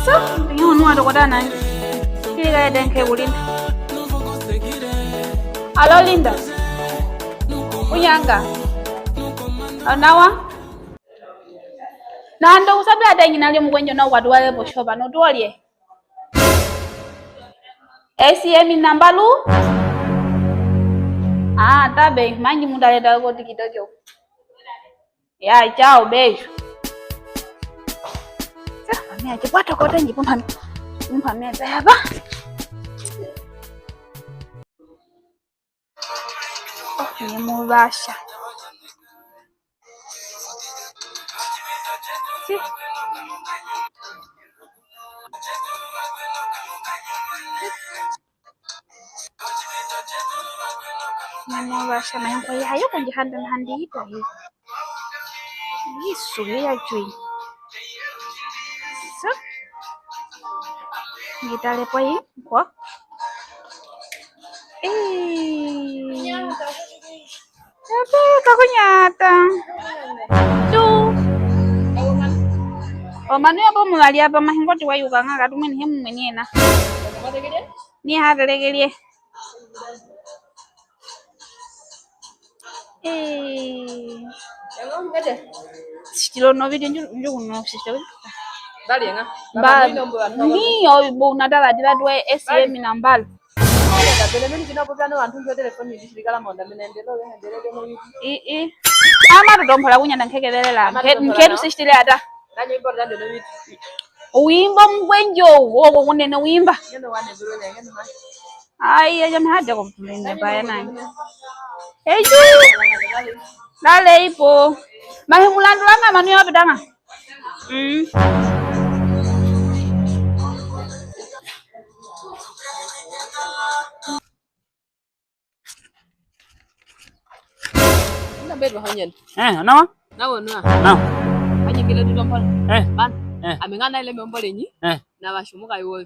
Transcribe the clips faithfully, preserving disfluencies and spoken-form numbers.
So, ni hunu wa dokota nange. Kili kale denke ku Linda. Alo, Linda. Kunyanga. Onawa. Nandi kusabila dengi nalyo mukwenjo na wadu wale poshoba no tuolye. S M namba lu. Ah, tabe, mangi mudale dale ko TikTok yo. Ya, chao, beijo. Sa, mami aje kwato kote ngi pumpa mi. Pumpa mi ata yaba. Oh, ni mubasha. Si. Ni mubasha, mayengo yayo kunji hande hande ito hi. Yesu, ya jui. So. Ngi tale po yi, ko. Eh. Ebe, kakunyata. Tu. O manu ya bo muwali apa mahingo ti wayuka nga katumweni he mumweni ena. Ni hatelekelye. Eh. Sitilo no video nju, nju kuno sitilo. Bali nga. Ba, ni yo bo natala dila twe S M namba lu. I, i. Amatotompola kunyata nkekelela. Nketu sisitile ata. Wimba mukwenjo, wo, wo kunene wimba. Ai, aja mahade ko mende baya nange. Eju. Lale ipo. Mahi mulandula nga manu ya pitanga. Mm. Nda bedu honyen. Eh, no? Na wo no. No. Anyi kile du tompol. Eh. Ban. Eh. Ame nga na ile membole nyi. Eh. Na bashumuka iwo.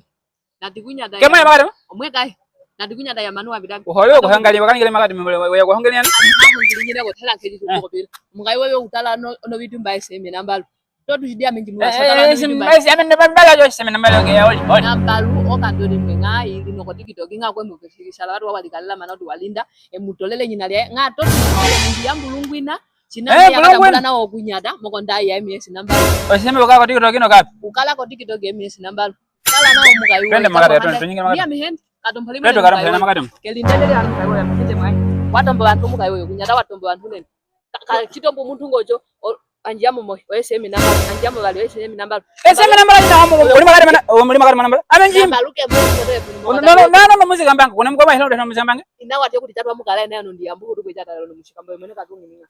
Na tikunyata. Kema ya bakare? Omwe kai. Na tikunyata ya manu wa bidani. Ohoyo ko hangari bakani kile makati membole. Oya ko hangari yana. Ani ko ngiri nyine ko tala keji ko pira. Mukai wo yo utala no, no bitu mba S M namba lu. To tu sidia menji mwa sata la no bitu mba. S M namba lu, S M namba lu ke ya oli, oli. Namba lu o ka dole mwe nga ili no ko TikTok nga kwe mwe ke sala watu wa wali kalela mana tu walinda. E mutolele nyina le nga to tu sidia menji ya mbulungwina. Sina ya kata mbulana wo kunyata moko nda ya M S namba lu. O S M lu ka ko TikTok ino kapi? Ukala ko TikTok M S namba lu. Kala na omuka iwe. Twende makati, twende, tunyinge makati. Mia mihende, katompoli mune. Twende katompoli na makati. Kelindendele ali muka iwe, mihende mwayi. Watombo bantu muka iwe, kunyata watombo bantu nene. Ka, ka, chitombo muntu ngocho, o, anjamo mo, o S M namba, anjamo bali, o S M namba. S M namba ina homo, oli makati mana, oli makati mana namba. Amenji. Namba luke mo, mo, mo, mo, no, no, no, no, muzika mbange, kuna mukoma hilo, muzika mbange. Ina wati kuti tatwa mukala ina yanu ndi ambu kuti kweta talo mushikamba mwene katungi ninga.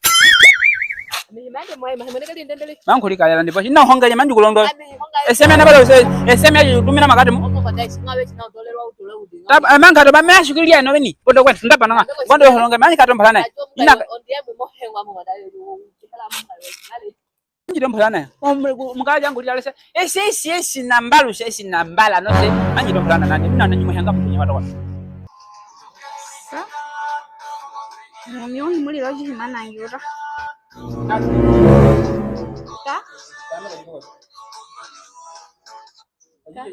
Ni himande mwayi, mahi mwene kali ndendele. Mankuli kala ndi pashi. Ina hongele manji kulondo. Ami hongele. S M namba lu se, S M ya tumina makati mo. Omo kata isinga we china utolelwa utole udinga. Tab, amanga to ba me ashukilia no bini. Bodo kwet ndapa nanga. Bodo holonge manji katompolana. Ina. Ondiye mu mohengwa mo kata yo. Chikala mo kata yo. Nji tompolana. Mukaja nguli alese. Esi, esi, esi namba lu, esi namba la, no se. Anji tompolana nani. Mina nanyi muhenga mutu nyama toka. Sa? Mumio himuli loji himana ngiura. Ka? Ka?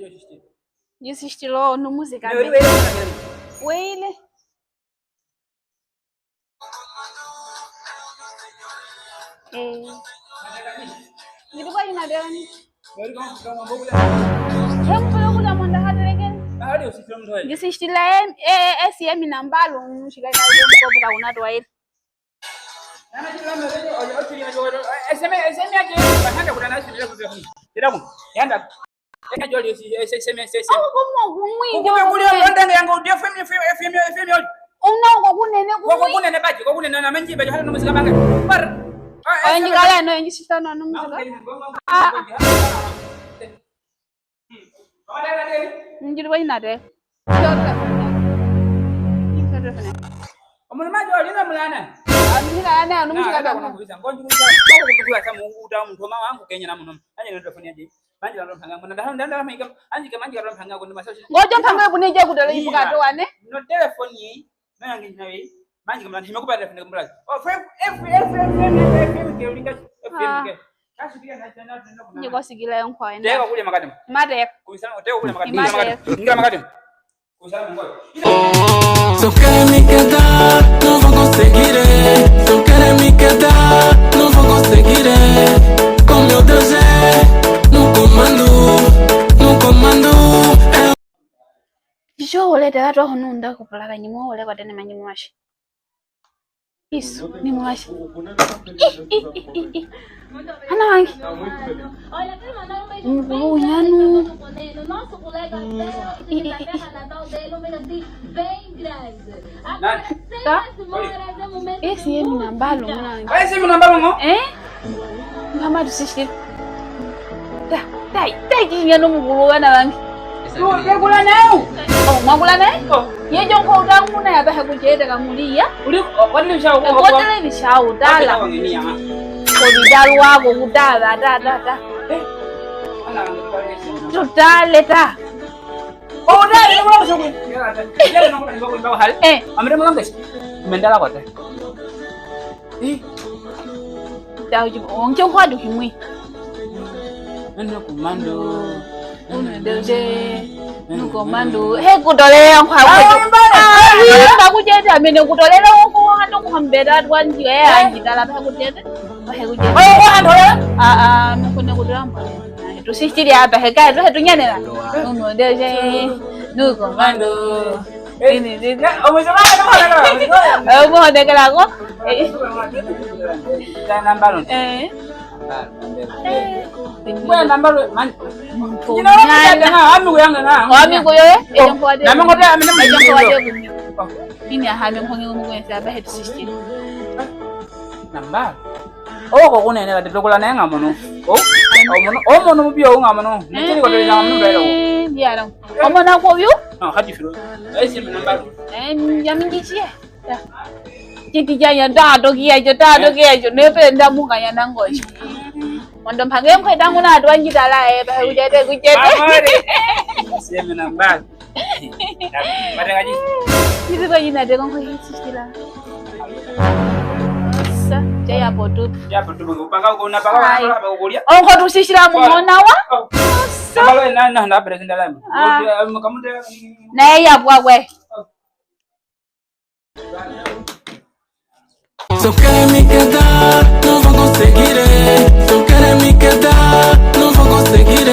Jisisitilo no muzika. Weile. Eh. Ngidu kwa ina dewani. Hem kulo kula monda hadregen. Ngisisitila em, eh, eh, S M namba lu, mushika ina dewani kwa buka una twail. S M, S M ya ke, bahanda kuna nasi bila kuja. Tidak pun. Yanda. Ena joli esi, esi, esi, esi, esi. Awo, kumwe, kumwe. Kumwe, kumwe, kumwe, ndanga yanga, udi F M, F M, F M, F M, oli. Una ko kunene, kumwe. Ko kunene baji, ko kunene na manji baji, hala no muzika mbange. Par. Ah, enji kala no, enji sita no, no muzika. Ah. Njiri wa inate. Omuluma joli no mulana. Amina, ana, no muzika. Kuna kubisa, ngonji kubisa, ko kutukula samu uta muntu wangu kenya na muno. Anye no telefoni aje. Manji katompanga, muna ndaha, ndaha, ndaha, manji ka, manji ka, manji katompanga, kundi masoshi. Ngojo mpanga kunija kudala ibuka to wane. No telefoni, no yangi nawe. Manji ka mwana, hime kupa telefoni kumbula. Oh, F M, F M, F M, F M, ke ulinga, F M ke. Nje ko sikila yo nkwa enda. Teka kulya makati mo. Mateka. Kuisa, teka kulya makati. Mateka. Ingira makati mo. Kuisa mo ngoyo. Se eu quero me quedar, não vou conseguir, eh. Se eu quero me quedar, não vou conseguir, eh. Com meu Deus, eh, no comando, no comando, eh. Ijo ole tela twa hunu nda kupulaka nyimo ole kwa tene manyimo mashi. Isu, ni mwashi. Ih, ih, ih, ih, ih. Ana wange. Mukulu unyanu. Ih, ih, ih, ih. Ta? Esi ye mi nambalo mwana wange. Esi ye mi nambalo ngo? Eh? Mama tusishire. Ta, ta, ta, kinyano mukulu wana wange. Tutekulana yo. Oh, mwakulana yo? Oh. Ye jo nko uta muna ya bahe kujete ka muliya. Uli, oh, wani bishau, oh, kotele bishau, tala. Ko bidalu wako kutala, ta, ta, ta. Eh. Tutale ta. Oh, ta, ni mwana kushoku. Eh. Amire mwana ngesi. Mendala kote. Eh. Tau ji, onke nkwadu kimwi. Eno kumando. Eno doje. Eno kumando. He kutolele nkwa. Ah, mbale. Ah, mba kujete amene kutolele wonko hando kuhambeta twanji, eh, anji tala mba kujete. Mba he kujete. Oh, kwa hando. Ah, ah, mkone kutola mba. Tusishiri apa he kaya, tuhe tunyanela. Eno doje. Eno kumando. Eh, ini, ini. Eh, omuhonekela ko. Eh. Nambalo. Eh. Nambalo. Nambalo, man. Ina wa mujata na, wami kuyanga na. Wami kuyo, eh? Ejo nkwade. Nami nkwade, amene mujata. Ini ahame nkonge ngomukwensa, ba head system. Nambalo. Oko kunene kati tukulana nga mono. Oh, oh, mono, oh, mono mupio nga mono. Mutiri kwa tukulana nga mono, belo. Eh, ndiara. Omono ko byo? No, hati firo. Esi nambalo. Eh, yamingichie. Ta. Kiti janya ta toki ya jo, ta toki ya jo. Nepe ndamuka ya nango. Mondo mpange mkwe tangu na atwanji tala, eh, ba kujete, kujete. Amore. Esi nambalo. Mate ngaji. Kiti kwa jina de konko hiti kila. Sa, jaya potu. Jaya potu, banga, banga, banga, banga, banga, banga, kulia. Onko tusishira mumona wa? Oh. Sa. Balo na, na, na, president la. Ah. Kamu de. Na ya bwa we. Se eu quero me quedar, não vou conseguir, eh. Se eu quero me quedar, não vou conseguir,